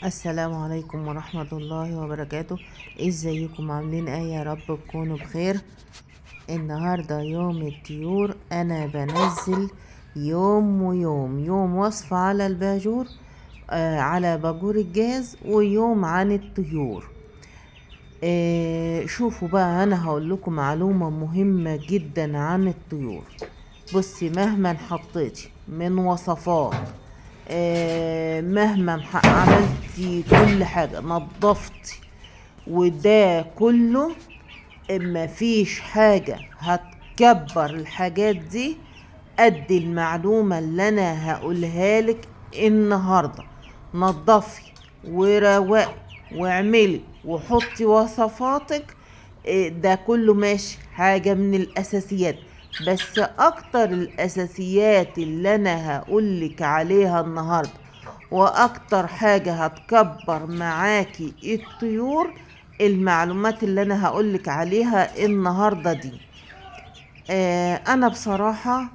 السلام عليكم ورحمة الله وبركاته. ازيكم عاملين ايه؟ يا رب تكونوا بخير. النهاردة يوم الطيور، انا بنزل يوم ويوم، يوم وصفة على الباجور، على باجور الجاز، ويوم عن الطيور. شوفوا بقى، انا هقول لكم معلومة مهمة جدا عن الطيور. بصي، مهما حطيتي من وصفات، مهما عملتي كل حاجة، نظفتي وده كله، ما فيش حاجة هتكبر الحاجات دي قد المعلومة اللي انا هقولها لك النهاردة. نظفي وروقي واعملي وحطي وصفاتك، ده كله ماشي، حاجة من الاساسيات. بس اكتر الاساسيات اللي انا هقولك عليها النهاردة، واكتر حاجة هتكبر معاكي الطيور، المعلومات اللي انا هقولك عليها النهاردة دي. انا بصراحة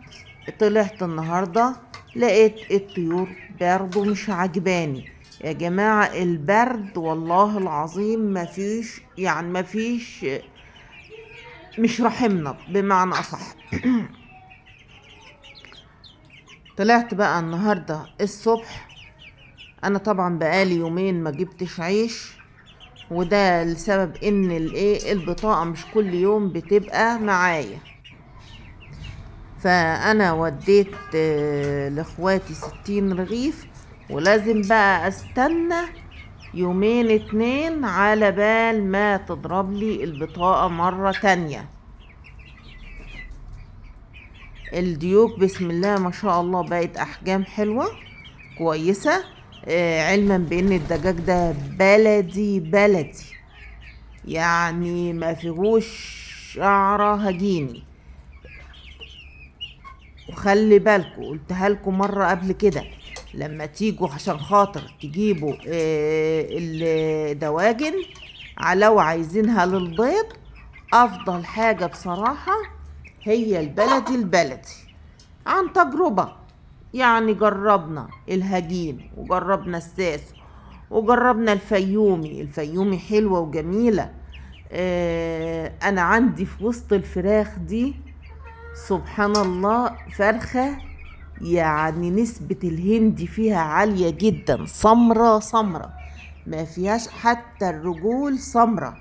طلعت النهاردة لقيت الطيور برضو مش عجباني يا جماعة. البرد والله العظيم مفيش، يعني مفيش، مش رحمنا بمعنى أصح. طلعت بقى النهاردة الصبح، أنا طبعا بقالي يومين ما جبتش عيش، وده لسبب إن البطاقة مش كل يوم بتبقى معايا. فأنا وديت لإخواتي 60 رغيف، ولازم بقى أستنى يومين 2 على بال ما تضرب لي البطاقة مرة تانية. الديوك بسم الله ما شاء الله بقت أحجام حلوة كويسة، علما بأن الدجاج ده بلدي بلدي، يعني ما فيهوش شعرة هجيني. وخلي بالكم، قلتها لكم مرة قبل كده، لما تيجوا عشان خاطر تجيبوا الدواجن لو عايزينها للبيض، افضل حاجة بصراحة هي البلدي البلدي، عن تجربة. يعني جربنا الهجين وجربنا الساس وجربنا الفيومي، الفيومي حلوة وجميلة. انا عندي في وسط الفراخ دي سبحان الله فرخة، يعني نسبة الهندي فيها عالية جدا، سمرة سمرة، ما فيهاش حتى الرجول سمرة.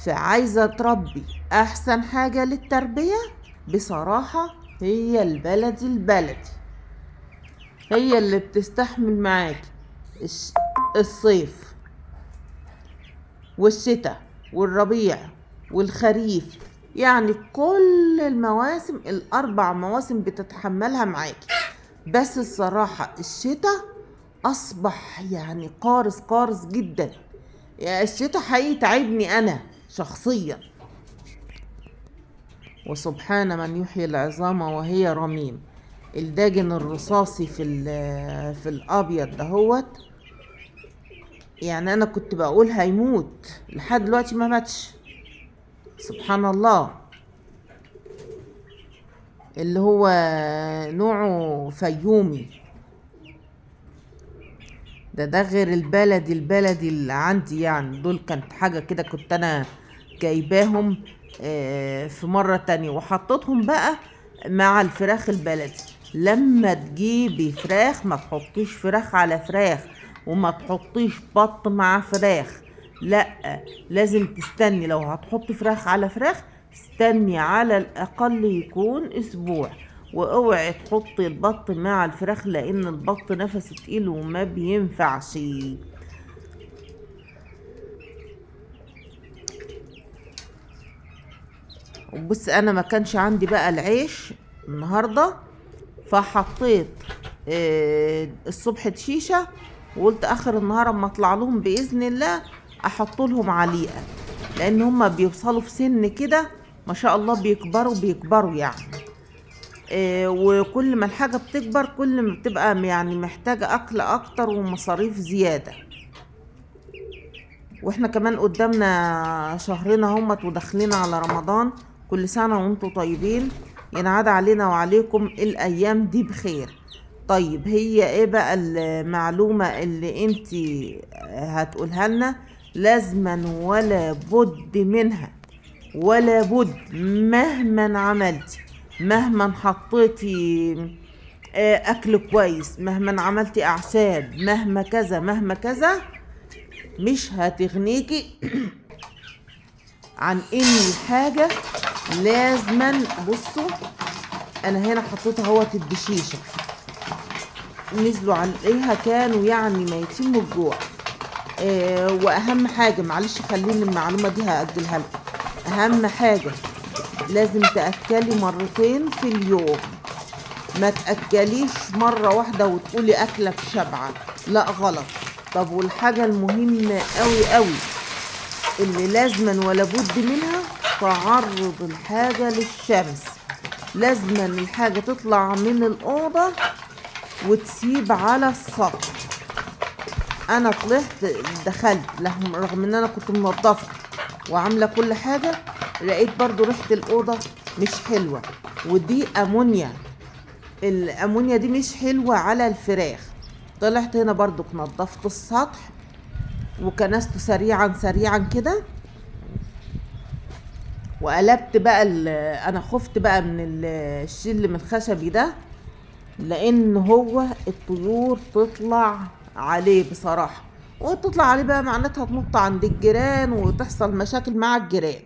فعايزة تربي، أحسن حاجة للتربية بصراحة هي البلدي البلدي، هي اللي بتستحمل معاكي الصيف والشتاء والربيع والخريف، يعني كل المواسم، الأربع مواسم بتتحملها معاكي. بس الصراحة الشتاء أصبح يعني قارس قارس جدا، يعني الشتاء حقيقي تعبني أنا شخصيا. وسبحان من يحيي العظام وهي رميم. الداجن الرصاصي في الأبيض دهوت، يعني أنا كنت بقول هيموت، لحد دلوقتي ما ماتش، سبحان الله. اللي هو نوعه فيومي ده غير البلدي البلدي اللي عندي، يعني دول كانت حاجة كده كنت أنا جايباهم، في مرة تانية، وحطيتهم بقى مع الفراخ البلدي. لما تجيبي فراخ ما تحطيش فراخ على فراخ، وما تحطيش بط مع فراخ، لا لازم تستني. لو هتحطي فراخ على فراخ استني على الأقل يكون أسبوع، واوعي تحطي البط مع الفراخ لأن البط نفسه تقيل وما بينفعش. وبص، أنا ما كانش عندي بقى العيش النهاردة، فحطيت الصبح تشيشة، وقلت آخر النهار اما اطلع لهم بإذن الله احط لهم عليقة، لان هما بيوصلوا في سن كده ما شاء الله بيكبروا بيكبروا يعني. وكل ما الحاجة بتكبر كل ما بتبقى محتاجة اكل اكتر ومصاريف زيادة. واحنا كمان قدامنا شهرين اهمت وداخلين على رمضان، كل سنة وانتم طيبين، ينعاد علينا وعليكم الايام دي بخير. طيب هي ايه بقى المعلومة اللي انتي هتقولها لنا؟ لازما ولا بد منها، ولا بد مهما عملتي، مهما حطيتي اكل كويس، مهما عملتي اعشاب، مهما كذا مهما كذا، مش هتغنيكي عن ان الحاجة لازما. بصوا انا هنا حطيت اهوت الدشيشة، نزلوا عليها كانوا ميتين من الجوع. واهم حاجة، معلش خليني المعلومة دي هأجلها لكم، اهم حاجة لازم تأكلي مرتين في اليوم، ما تأكليش مرة واحدة وتقولي أكلة بشبعة، لا غلط. طب والحاجة المهمة قوي قوي اللي لازما ولا بد منها، تعرض الحاجة للشمس. لازما الحاجة تطلع من الأوضة وتسيب على السطح. أنا طلعت دخلت رغم إن أنا كنت منظفة وعاملة كل حاجة، لقيت برضو ريحة الأوضة مش حلوة، ودي أمونيا، الأمونيا دي مش حلوة على الفراخ. طلعت هنا برضو نظفت السطح وكنسته سريعا سريعا كده، وقلبت بقى انا خفت بقى من الشلم الخشبي ده، لان هو الطيور تطلع عليه بصراحة، وتطلع عليه بقى معناتها تنط عند الجيران وتحصل مشاكل مع الجيران.